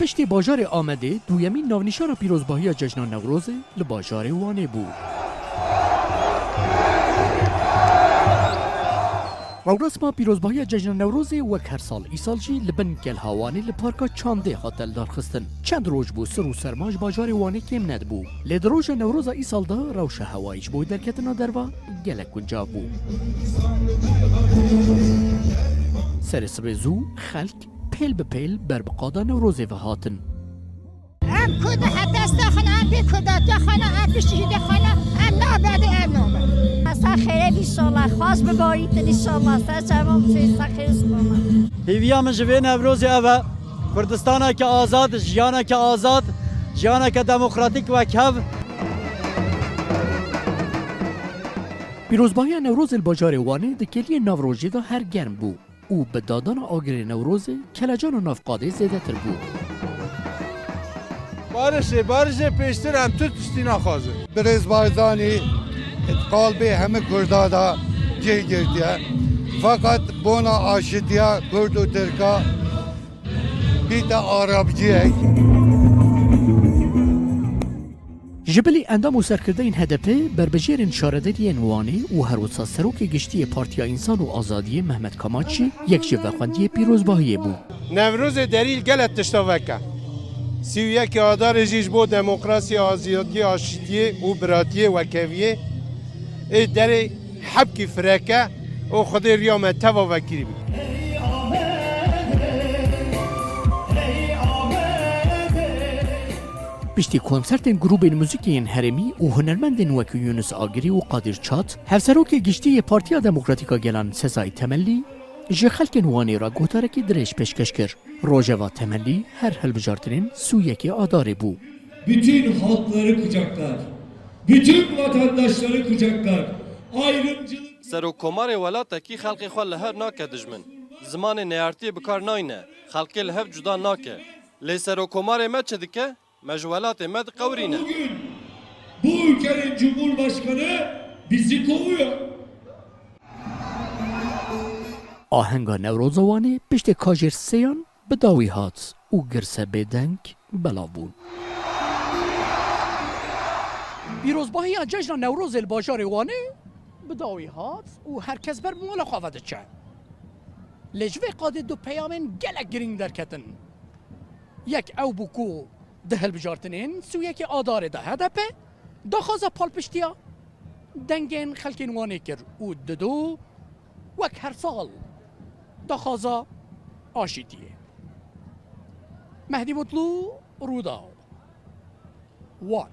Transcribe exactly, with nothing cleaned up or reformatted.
Piştî bajarê Amedê duyemîn navnîşana pîrozbahiya Cejna Newrozê li bajarê Wanê bû. Rewresma pîrozbahiya Cejna Newrozê wek her sal îsal jî li bin Kelha Wanê li Parka Çandê hate lidarxistin. Çend roj bû sir û serma ji bajarê Wanê kêm nedibû. Lê di roja Newroza îsal de rewşa hewayê ji bo derketina derva gelek guncav bû. Serê sibê zû xelk pêl bi pêl ber bi qada Newrozê ve hatin. Em Kurd heta sta xwe ne, em bê Kurdatiya xwe ne, em piştî jî de xwe ne, em nabedin, em nabedin. Esta xêrê bî sola, xwaz bi barîtin înşallah, sta çermon biçê, sta xêrê sola. Hêviya min ji vê Newrozê ev e, Kurdistaneke azad, jiyaneke azad, jiyaneke demokratîk wek hev. Pîrozbahiya Newrozê li bajarê Wanê di kêliyên nav rojê de her germ bû û bi dadana agirê Newrozê kelecana nav qadê zêdetir bû. Barişê, barişê pêştir em tu tiştî naxwazin. Birêz Barzanî di qalbê hemî Kurda de cih girtiye. Feqet bona aşitiya Kurd û Tirka bîte arabciyek. Ji bilî endam û serkirdeyên H D P, berbijêrên şaredariyên Wanê û her wisa serokê giştî yê Partiya Însan û Azadiyê Mehmet Kamaç jî yek ji vexwendiyê pîrozbahiyê bû. Newrozê derî li gelek tişta veke. Sî û yekê Adarê jî ji bo demokrasiyê, azadiyê, aşitiyê û biratiyê, wekheviyê ê derê hebkî fireke û Xwedê riya me teva vekirî bike. Piştî konsertên grûbên muzîkê yên herêmî û hunermendên wek Yunus Agirî û Qadir Çat, hevserokê giştî yê Partiya Demokratîk a Gelan Sezai Temelî ji xelkên Wanê re gotarekî dirêj pêşkeş kir. Rojeva Temelî her hilbijartinên sî û yekê Adarê bû. Bütün halkları kucaklar, bütün vatandaşları kucaklar, ayrımcılık Serokkomarê welatekî xelkê xwe li hev nake dijmin. Zimanê neyartiyê bi kar nayne, xelkê li hev cuda nake. Lê serokkomarê me çi dike? Me ji welatê me diqewirîne. Bugün bu ülkenin Cumhurbaşkanı bizi kovuyor. Ahenga Newroza Wanê piştê kajêr sêyan bi dawî hat û girse bêdeng belav bûn. Pîrozbahiya Cejna Newrozê li bajarê Wanê bi dawî hat û her kes ber bi mala xwe ve diçe. Lê ji vê qadê du peyamên gelek girîng derketin. Yek ew bû ku di hilbijartinên sî û yekê Adarê de H D P daxwaza palpiştiya dengên xelkên Wanê kir û dido wek her sal daxwaza aşîtiyê. Mehdî Mutlu, Rûdaw, Wan.